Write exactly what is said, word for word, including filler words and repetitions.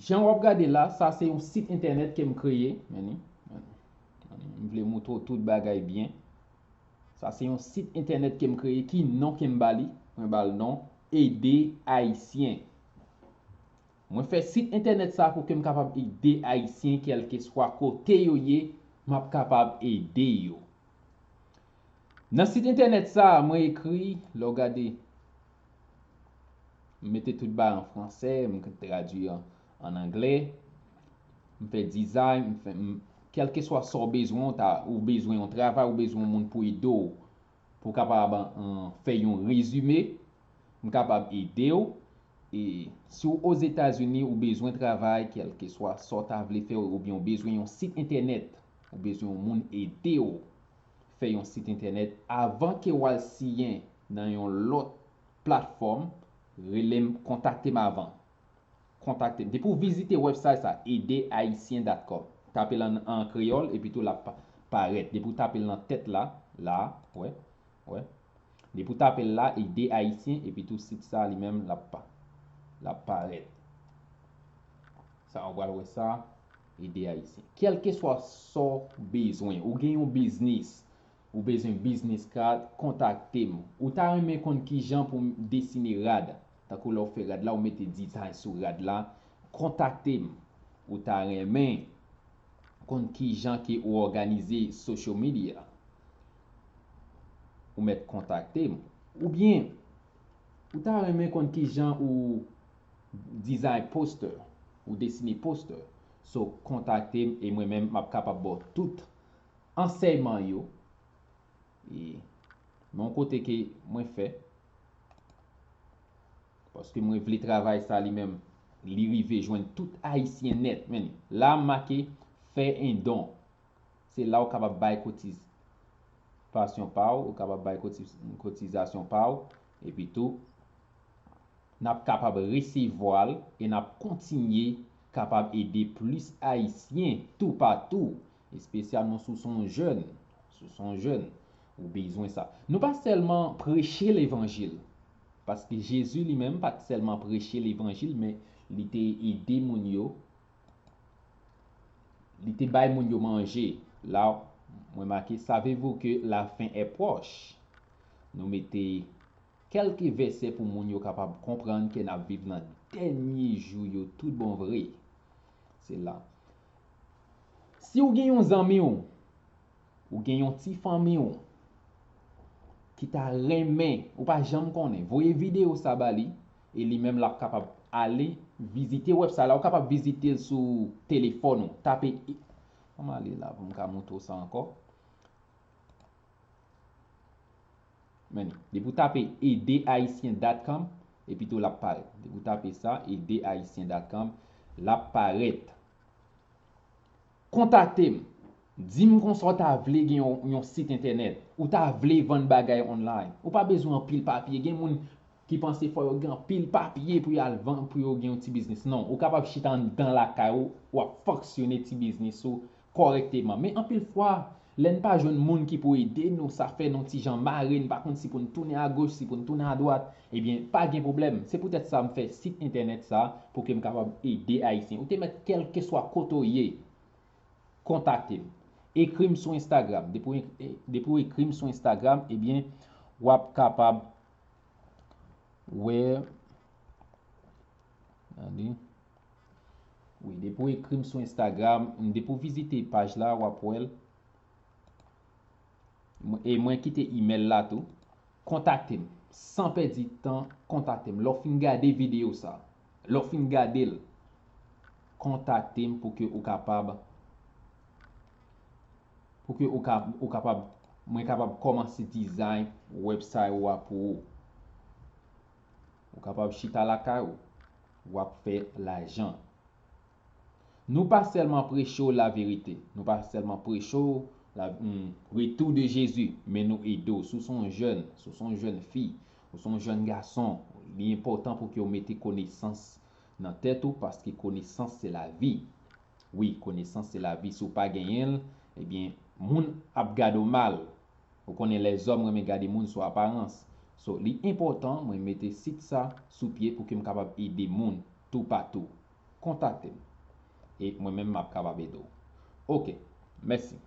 Jan w ap gade la, sa se yon sit entènèt ke m kreye. Men li, men li, men li. M vle moutre w tout bagay byen. Sa se yon sit entènèt ke m kreye. Ki non ke m ba li? Mwen ba l non Ede Ayisyen. Mwen fè sit entènèt sa pou ke m kapab ede Ayisyen, kèlkeswa kote yo ye, m ap kapab ede yo. Nan sit entènèt sa, mwen ekri, lè w gade, m mete tout bagay an fransè, m tradui an, an anglè, m fè dizay, m fè, m, kèlkeswa sa w bezwen, w ta, ou bezwen yon travay, ou bezwen yon moun pou ede w, pou w kapab, an, fè yon rezime, m kapab ede w. E si w Ozetazini, ou bezwen travay, kèlkeswa sa w ta vle fè, oubyen ou bezwen yon sit entènèt, ou bezwen yon moun ede w fè yon sit entènèt, avan ke w al siyen nan yon lòt platfòm, rele m, kontakte m avan. Kontakte m. Depi w vizite website sa, ede ayisyen dot com. Tape l an, an kreyòl, epi tou l ap pa-, parèt. Depi w tape l nan tèt la, la, wè, wè. Depi w tape l la, Ede Ayisyen, epi tou sit sa li menm, l ap pa-, l ap parèt. Sa, ou pral wè sa, Ede Ayisyen. Kèlkeswa sa w bezwen, ou gen yon biznis, ou bezwen business card, kontakte m. Ou ta renmen konn kijan pou m desine rad. Tankou lè w fè rad la, ou mete dizay sou rad la, kontakte m. Ou ta renmen konn kijan ke ou òganize social media, ou mèt kontakte m. Oubyen, ou ta renmen konn kijan ou dizay poster, ou desine poster. So, kontakte m e mwen menm, m ap kapab ba w tout ansèyman yo. E, men yon kote ke mwen fè, paske mwen vle travay sa li menm, li rive jwenn tout Ayisyen nèt, men la m make fè en don. Se la ou kapab bay kotizasyon pa w, ou kapab bay kotiz-, kotizasyon pa w, epi tou, n ap kapab resevwa l e n ap kontinye kapab ede plis Ayisyen toupatou, espesyalman si w se yon jèn, si w se yon jèn, ou bezwen sa. Nou pa sèlman preche levanjil, paske Jezi li menm pa t sèlman preche levanjil, men li te ede moun yo, li te bay moun yo manje. La, mwen make, savez-vous que la fin est proche? Nou mete kèlke vèsè pou moun yo kapab konprann ke n ap viv nan dènye jou yo tout bon vre. Se la. Si w gen yon zanmi w, ou gen yon ti fanmi w ki ta renmen, ou pa janm konnen, voye videyo sa ba li, e li menm l ap kapab ale vizite website la, ou kapab vizite l sou telefòn ou. Tape, e, ann ale la pou m ka montre w sa ankò. Men, depi w tape ede ayisyen dot com, epi tou l ap parèt. Depi w tape sa, ede ayisyen dot com, l ap parèt. Kontakte m. Di m konsa w ta vle gen yon, yon sit entènèt. Ou ta vle vann bagay online. Ou pa bezwen anpil papye. Gen moun ki panse fò yo gen anpil papye pou y al vann, pou yo gen yon ti biznis. Non, ou kapab chita anndan lakay ou, w ap fonksyone ti biznis ou kòrèkteman. Men anpil fwa, lè n pa jwenn moun ki pou ede nou, sa fè nou ti jan mare, n pa konn si pou n tounen agoch, si pou n tounen adwat. Ebyen, pa gen pwoblèm. Se poutèt sa m fè sit entènèt sa, pou ke m kapab ede Ayisyen. Ou te mèt kèlkeswa kote w ye, kontakte m. Ekri m sou Instagram. Depi w, depi w ekri m sou Instagram, ebyen, w ap kapab wè, gade. Wi, depi w ekri m sou Instagram, depi w vizite paj la, w ap wè l. Mwen, e mwen kite email la tou. Kontakte m. San pèdi tan, kontakte m. Lè w fin gade videyo sa, lè w fin gade l, kontakte m pou ke ou kapab, pou ke ou ka, ou kapab, mwen kapab kòmanse dizay website ou a pou ou. Ou kapab chita lakay ou, w ap fè lajan. Nou pa sèlman preche w laverite, nou pa sèlman preche w la, hmm, retour de Jésus, men nou ede w. Si w se yon jèn, si w se yon jèn fi, ou se yon jèn gason, li enpòtan pou ke w mete konesans nan tèt ou, paske konesans se lavi. Wi, konesans se lavi. Si w pa genyen l, ebyen, moun ap gade w mal. Ou konnen lèzòm renmen gade moun sou aparans. So, li enpòtan mwen mete sit sa sou pye pou ke m kapab ede moun toupatou. kontakte m. E mwen menm m ap kapab ede w. Ok, mèsi.